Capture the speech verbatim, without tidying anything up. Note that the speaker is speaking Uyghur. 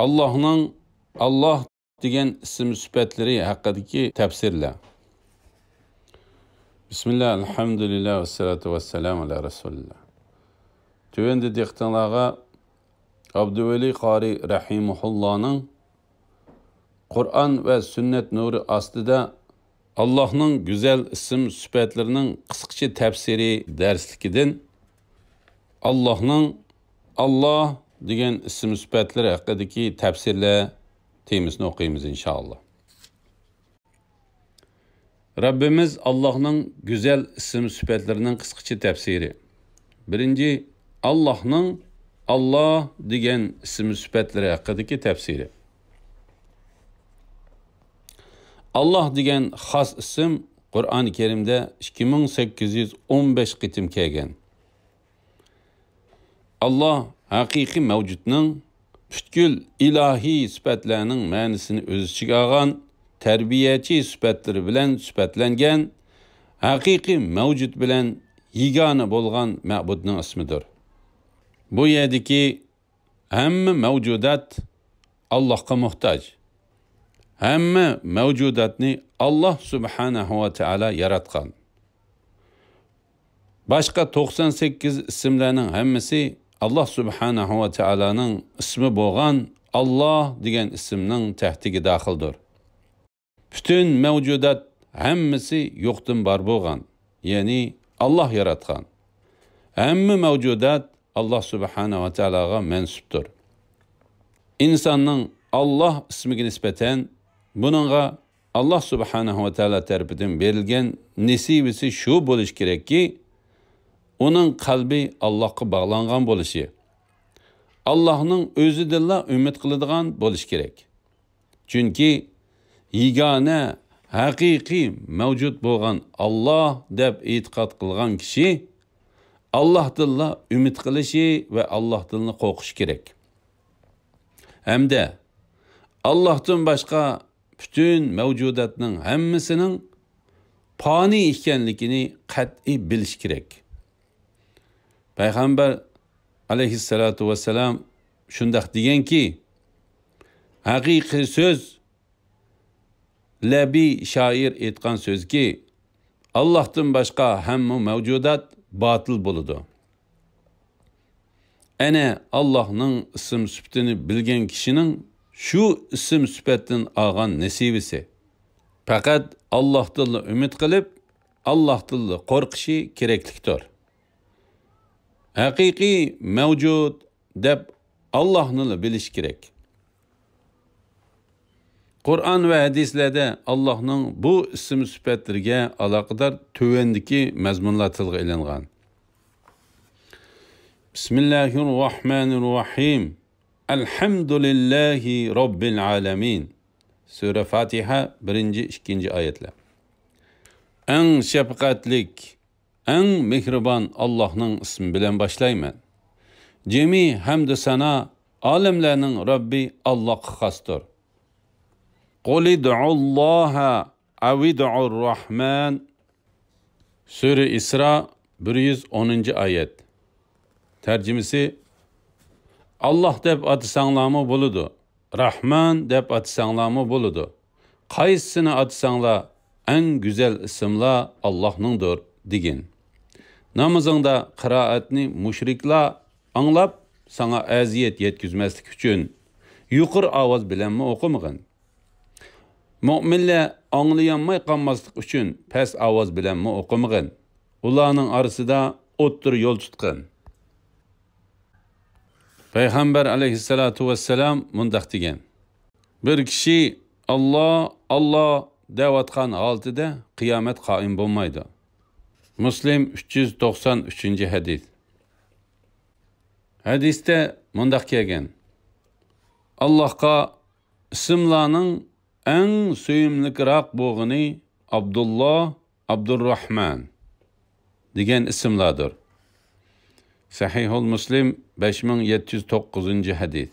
ئاللاھنىڭ ئاللاھ دېگەن ئىسىم سۈپەتلىرى ھەققىدىكى تەپسىرلەر. بىسمىللاھ، ئەلھەمدۇلىللاھ، ۋەسسالاتۇ ۋەسسالامۇ ئەلا رەسۇلىللاھ. تۆۋەندە دىققىتىڭلارغا ئابدۇۋەلى قارى رەھىمەھۇللاھنىڭ قۇرئان ۋە سۈننەت نۇرى ئاستىدا ئاللاھنىڭ گۈزەل ئىسىم سۈپەتلىرىنىڭ قىسقىچە تەپسىرى دەرسلىكىدىن ئاللاھنىڭ ئاللاھ دېگەن ئىسىم سۈپەتلىرى ھەققىدىكى تەپسىرلەر تېمىسىنى ئوقۇيمىز، ئىنشائاللاھ. رەببىمىز ئاللاھنىڭ گۈزەل ئىسىم سۈپەتلىرىنىڭ قىسقىچە تەپسىرى. بىرىنچى، ئاللاھنىڭ ئاللاھ دېگەن ئىسىم سۈپەتلىرى ھەققىدىكى تەپسىرى. ئاللاھ دېگەن خاس ئىسىم قۇرئان كەرىمدە ئىككى مىڭ سەككىز يۈز ئون بەش قېتىم كەلگەن. ئاللاھ ھەقىقىي مەۋجۇتنىڭ پۈتكۈل ئىلاھىي سۈپەتلەرنىڭ مەنىسىنى ئۆز ئىچىگە ئالغان، تەربىيەچى سۈپەتلىرى بىلەن سۈپەتلەنگەن، ھەقىقىي مەۋجۇت بىلەن يېگانە بولغان مەبۇدنىڭ ئىسمىدۇر. بۇ يەردىكى ھەممە مەۋجۇدات ئاللاھقا موھتاج. ھەممە مەۋجۇداتنى ئاللاھ سۇبھانەھۇ ۋە تائالا ياراتقان. باشقا توقسان سەككىز ئىسىملەرنىڭ ھەممىسى ئاللاھ سۇبھانەھۇ ۋە تائالانىڭ ئىسمى بولغان ئاللاھ دېگەن ئىسىمنىڭ تەھتىگە داخىلدۇر. پۈتۈن مەۋجۇدات ھەممىسى يوقتىن بار بولغان، يەنى ئاللاھ ياراتقان. ھەممە مەۋجۇدات ئاللاھ سۇبھانەھۇ ۋە تائالاغا مەنسۇپتۇر. ئىنساننىڭ ئاللاھ ئىسمىگە نىسبەتەن بۇنىڭغا ئاللاھ سۇبھانەھۇ ۋە تائالا تەرىپىدىن بېرىلگەن نېسىۋىسى شۇ بولۇشى كېرەككى، ئۇنىڭ قەلبى ئاللاھقا باغلانغان بولۇشى، ئاللاھنىڭ ئۆزىدىنلا ئۈمىد قىلىدىغان بولۇشى كېرەك. چۈنكى يېگانە، ھەقىقىي مەۋجۇت بولغان ئاللاھ دەپ ئېتىقاد قىلغان كىشى ئاللاھتىنلا ئۈمىد قىلىشى ۋە ئاللاھتىنلا قورقۇشى كېرەك. ھەمدە ئاللاھتىن باشقا پۈتۈن مەۋجۇداتنىڭ ھەممىسىنىڭ پانىي ئىكەنلىكىنى قەتئىي بىلىشى كېرەك. پەيغەمبەر ئەلەيھىسسالاتۇ ۋەسسالام شۇنداق دېگەنكى، ھەقىقىي سۆز، لەبى شائىر ئېيتقان سۆزكى، ئاللاھتىن باشقا ھەممە مەۋجۇدات باتىل بولىدۇ. ئەنە، ئاللاھنىڭ ئىسىم سۈپىتىنى بىلگەن كىشىنىڭ شۇ ئىسىم سۈپەتتىن ئالغان نېسىۋىسى. پەقەت ئاللاھتىنلا ئۈمىد قىلىپ، ئاللاھتىنلا قورقۇشى كېرەكلىكتۇر. ھەقىقىي مەۋجۇت دەپ ئاللاھنىلا بىلىش كېرەك. قۇرئان ۋە ھەدىسلەردە ئاللاھنىڭ بۇ ئىسىم سۈپەتلىرىگە ئالاقىدار تۆۋەندىكى مەزمۇنلار تىلغا ئېلىنغان. بىسمىللاھىررەھمانىررەھىم. ئەلھەمدۇلىللاھى رەببىل ئالەمىن. سۈرە فاتىھە، بىرىنچى، ئىككىنچى ئايەتلەر. ئەڭ شەپقەتلىك، ئەڭ مېھرىبان ئاللاھنىڭ ئىسمى بىلەن باشلايمەن. جىمى ھەمدۇ سانا ئالەملەرنىڭ رەببى ئاللاھقا خاستۇر. قۇلىدئۇللاھە ئەۋىدئۇررەھمان. سۈرە ئىسرا، بىر يۈز ئونىنچى ئايەت. تەرجىمىسى: ئاللاھ دەپ ئاتىساڭلارمۇ بولىدۇ، راھمان دەپ ئاتىساڭلارمۇ بولىدۇ. قايسىسىنى ئاتىساڭلار، ئەڭ گۈزەل ئىسىملار ئاللاھنىڭدۇر، دېگىن. نامىزىڭدا قىرائەتنى مۇشرىكلار ئاڭلاپ، ساڭا ئەزىيەت يەتكۈزمەسلىك ئۈچۈن، يۇقىرى ئاۋاز بىلەنمۇ ئوقۇمىغىن. مۆمىنلەر ئاڭلىيالماي قالماسلىق ئۈچۈن پەس ئاۋاز بىلەنمۇ ئوقۇمىغىن. ئۇلارنىڭ ئارىسىدا ئوتتۇرا يول تۇتقىن. پەيغەمبەر ئەلەيھىسسالاتۇ ۋەسسالام مۇنداق دېگەن: بىر كىشى «ئاللا، ئاللا» دەۋاتقان ھالىتىدە قىيامەت قائىم بولمايدۇ. مۇسلىم، ئۈچ يۈز توقسان ئۈچىنچى ھەدىس. ھەدىستە مۇنداق كەلگەن: ئاللاھقا ئىسىملارنىڭ ئەڭ سۆيۈملۈكراق بولغىنى ئابدۇللا، ئابدۇرراھمان دېگەن ئىسىملاردۇر. سەھىھۇل مۇسلىم، بەش مىڭ يەتتە يۈز توققۇزىنچى ھەدىس.